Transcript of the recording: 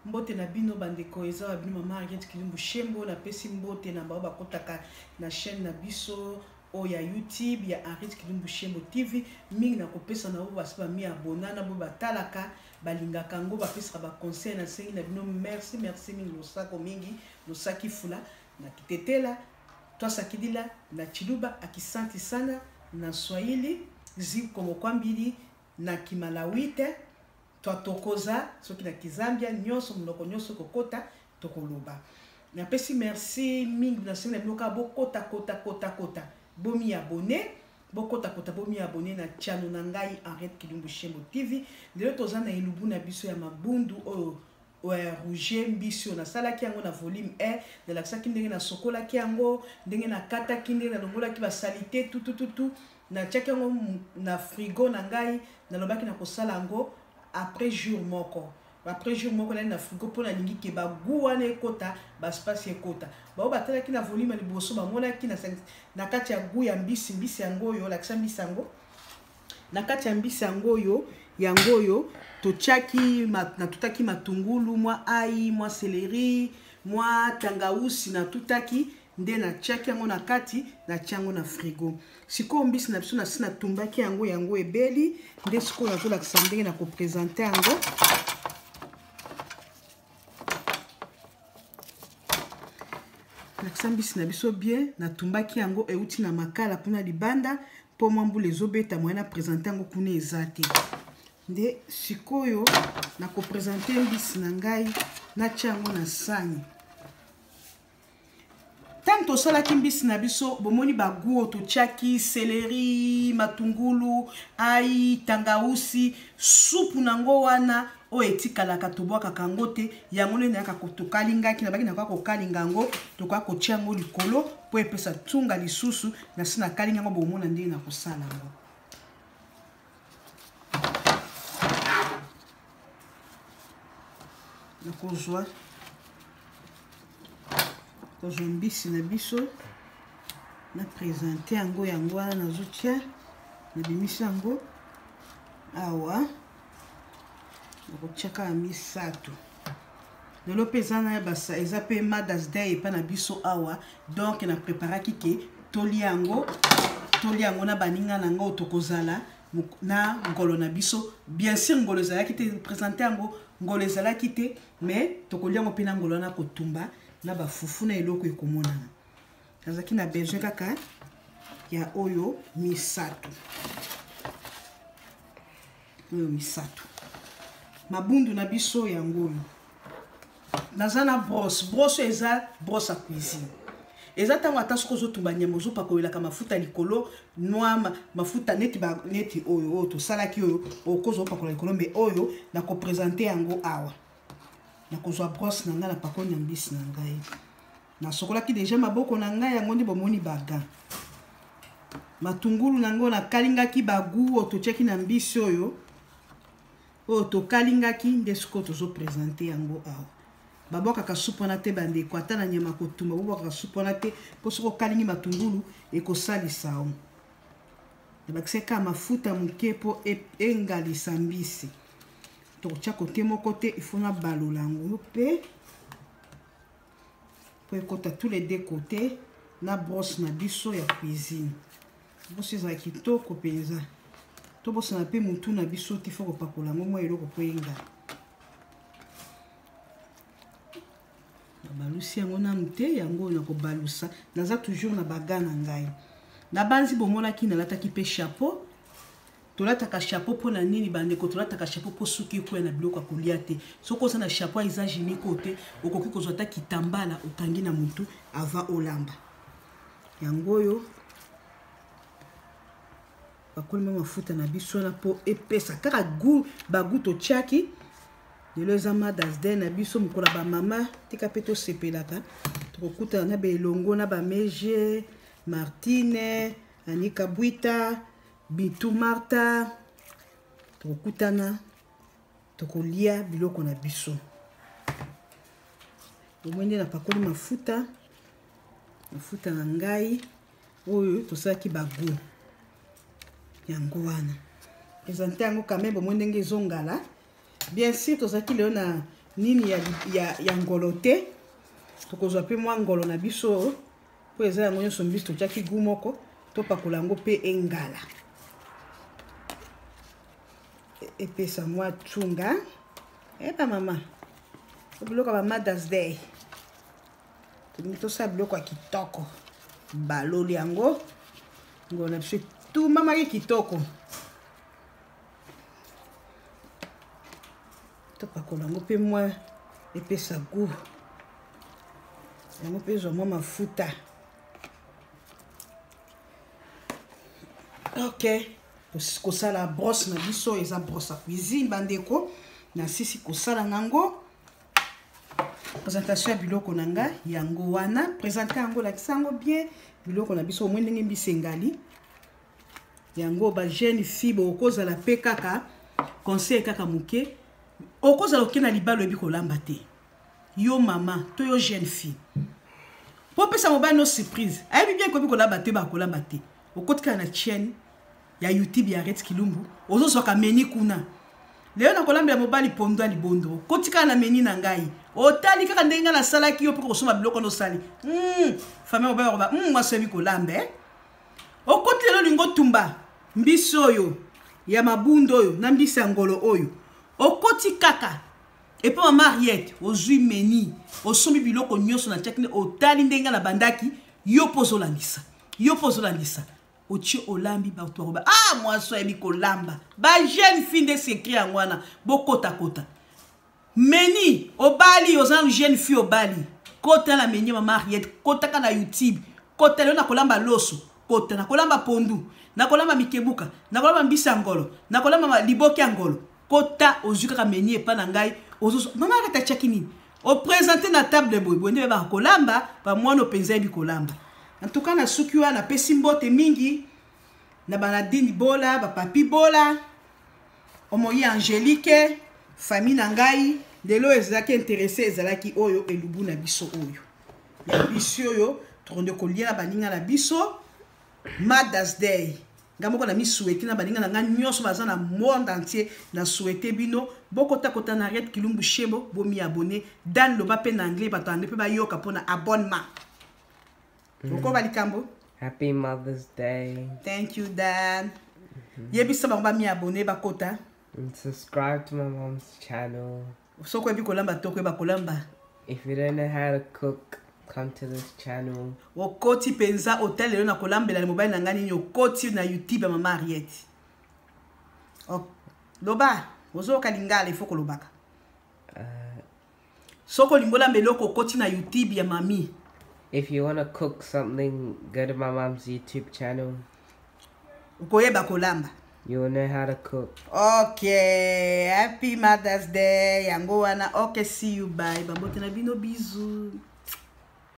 Mbote na bino bandeko, eza wa bino mama Henriette Kilumbu Shembo. Napesi mbote na bao bakotaka na chaîne na biso oyo ya YouTube ya Henriette Kilumbu Shembo TV. Mingi na kopesa na oyo basi bami abona na bo batalaka, balingaka yango, bapesaka ba conseil. Nasengi na bino merci, merci mingi, losako mingi, losaki fula na kitetela twasakidila na chiluba akisanti sana na swahili zikomo kwambili na kimalawite twatokoza soki na kizambia nyonso monoko nyonso kokota tokoloba. Napesi merci mingi, nasengi na bino kaka bokota kota kota kota, bomi abonné, bokota kota, bomi abonné na channel na ngai Henriette Kilumbu Shembo TV. Lelo toza na elubu na biso ya mabundu oyo rouge mbisi oyo nasalaki yango na volume 1. Nalakisaki ndenge nasokolaki yango, ndenge nakataki, ndenge nalongolaki basalite tutututu, natiaki yango na frigo na ngai. Nalobaki na kosala yango après jour moko, après jour moko nali na frigo mpo nalingi ke bagu wana ekota, baspasi ekota. Bao batalaki na volume ya liboso bamonaki na kati ya gu ya mbisi, mbisi yango oyo lakisa mbisi yango na kati ya mbisi yango oyo, yango oyo totiaki, natutaki matungulu, mwa ai, mwa céleri, mwa tangausi natutaki, nde natiaki yango na kati, natia yango na frigo. Sikoyo mbisi na biso nasi natumbaki yango, yango ebeli nde sikoyo nazolakisa ndenge na kopresente yango. Nakisa mbisi na biso bien, natumbaki yango, euti na makala kuna libanda mpo mwa mbula ezobeta, moyen na presente yango kuna eza te. Nde sikoyo nakopresente mbisi na ngai, natia yango na sani. Ntango tosalaki mbisi na biso, bomoni bagu oyo totiaki, céleri, matungulu, ai, tangausi, supu nango wana oyo etikalaka tobwakaka yango te. Yango nde nayaka tokalingaki, nabaki nakoka kokalinga yango, tokoka kotia yango likolo mpo epesa ntunga lisusu. Nasi nakalinga yango, bomona ndenge na kosala yango. Nakozwa kozwa mbisi na biso, na presente yango, yango wana nazotia, nabimisi yango awa, nakotia kaka misato. Lelo mpe eza na basa, eza mpe Mother's Day epa na biso awa, donc na preparaki ke tolia yango, tolia yango na baninga na ngo, tokozala na ngolo na biso. Bien sûr ngolo ezalaki te, présente yango ngolo ezalaki te, mais tokolia yango mpe na ngolo wana, kotumba na bafufu na eloko ekomonana. Nazalaki na besoin kaka ya oyo misato, oyo misato mabundu na biso yango oyo. Naza na brosse, brosse eza brosse à cuisine, eza ntango ata soki ozotumba nyama ozopakolelaka mafuta likolo, noa mafuta neti, ba, neti oyo oyo tosalaki oyo okozwa opakola likolo. Me oyo nakopresente yango awa, nakozwa brosse na ngai, napakoli na mbisi na ngai, nasokolaki deja maboko na ngai, yango nde bomoni baga matungulu na ngai nakalingaki, bagu oyo totiaki na mbisi oyo oyo tokalingaki, nde sikoyo tozopresente yango awa. Babwakaka supu wana te bandeko, ata na nyama kotumba bobwakaka supu wana te, mpo soki okalingi matungulu ekosalisa yo. Nabakisaki kaka mafuta moke mpo engalisa mbisi. Tokotia kote moko te, ifo nabalola yango mpe mpo ekota tous les deux côtés na brosse na biso ya cuisine. Brosse ezala kitoko mpenza, tobosana mpe motu na biso te, fo kopakola yango mwa eloko mpo engala. Nabalusi yango nanu te, yango oyo nakobalusa. Naza toujours na baga na ngai. Nabanzi bomonaki nalataki mpe chapeau. Tolataka chapeau mpo na nini bandeko? Tolataka chapeau mpo soki ekwea na biloko ya kolia te. Soki oza na chapeau eza hygiénique oyo te, okoki kozwa ata kitambala okangi na motu avant olamba. Yango oyo bakolima mafuta na biso wana mpo epesa kaka goût, bagoût totiaki. Lelo eza Mother's Day na biso, mokolo ya bamama, tika mpe tosepelaka. Tokokutana na baelongo na bameje Martine, Anika Bwita, Bintu Martha, tokokutana, tokolia biloko na biso. Omoi nde napakoli mafuta, mafuta na ngai oyo tosalaki bago, yango wana presente yango quand même. Bomoi ndenge ezongala. Bien sûr tozalaki lelo na nini ya, ya, ya ngolo te. Tokozwa mpe mwa ngolo na biso mpo eza yango nyonso mbisi totiaki gu moko, topakola yango mpe engala epesa mwa tsunga. Eba mama, biloko ya ba Mother's Day, tolingi tosala biloko ya kitoko. Baloli yango, ngolo na biso etumbamaki kitoko, topakola yango mpe mwa epesa gout yango mpe ezwa mwa mafuta. Ok, kosala brosse na biso eza brosse ya cuisine bandeko. Nasisi kosala nango présentation ya biloko na ngai yango wana. Présente yango, lakisa yango bien biloko na biso. Omoi ndenge mbisi engali yango. Bajeune fille, bokozala mpe kaka conseil kaka moke, okozala oke na libala, oyebi kolamba te, yo mama to yo jeune fille, mpo opesa mobali no surprise, ayebi bien koyebi kolamba te, bakolamba te, okoti kaka na chaîne ya YouTube ya Ret Kilumbu, ozozwaka menu kuna. Lelo nakolambela mobali pondo ya libondo, okoti kaka na menu na ngai, otali kaka ndenge ngai nasalaki, yo mpe kosomba biloko wana osali. Famille, mobali akoba mwasi oyebi kolamba, eh? Okoti lelo, olingi otumba mbisi oyo ya mabunda oyo na mbisi ya ngolo oyo, okoti kaka epo mama Ariete, ozwi menu, osombi biloko nyonso na tiaki, otali ndenge na bandaki, yo mpo ozolandisa, yo mpo ozolandisa, otie, olambi, bato bakoba: "Ah, mwasi oyebi kolamba." Bajeune fille nde secret yango wana. Bokotakota menu. Obali, oza nanu jeune fille, obali, kota na menu mama Ariete, kotaka na YouTube, kota lelo nakolamba loso, kota nakolamba pondu, nakolamba mikebuka, nakolamba mbisi ya ngolo, nakolamba liboke ya ngolo. Kota, ozwi kaka menu epa na ngai, ozozwa mama Ariete atiaki nini, oprésente na table boye boye, nde bayebaka kolamba. Bamwana mpenza yebi kolamba. En tout cas, na suki wana, napesi mbote mingi na banadine Bola, bapapi Bola, omoi Angélique, famille na ngai. Lelo ezalaki intéressé, ezalaki oyo elubu na biso oyo ya biso oyo tokonde kolia na baninga na biso Mother's Day. Ngai moko na misouhaite na baninga na ngai nyonso baza na monde entier, na souhaite bino bokotakota na Red Kilumbu Shebo, bomi abonné. Dan, loba mpe na anglais, bato anglais mpe bayoka mpona abonnement. Okoba likambo. Happy Mother's Day. Thank you, Dan. Yebisa bango bami abonné, bakota. And subscribe to my mom's channel. Soki oyebi kolamba to koyeba kolamba. If you don't know how to cook, come to this channel. Okoti mpenza, otali lelo na kolambela mobali na ngai nini, okoti na YouTube ya mama Ariete. Loba, ozoyoka lingala, ifo kolobaka. Soki olingi olamba eloko, okoti na YouTube ya mami. If you want to cook something, go to my mom's YouTube channel. Okoyeba kolamba. You will know how to cook. Ok, happy Mother's Day yango wana. Ok, see you, bye. Bambote na bino, bisous.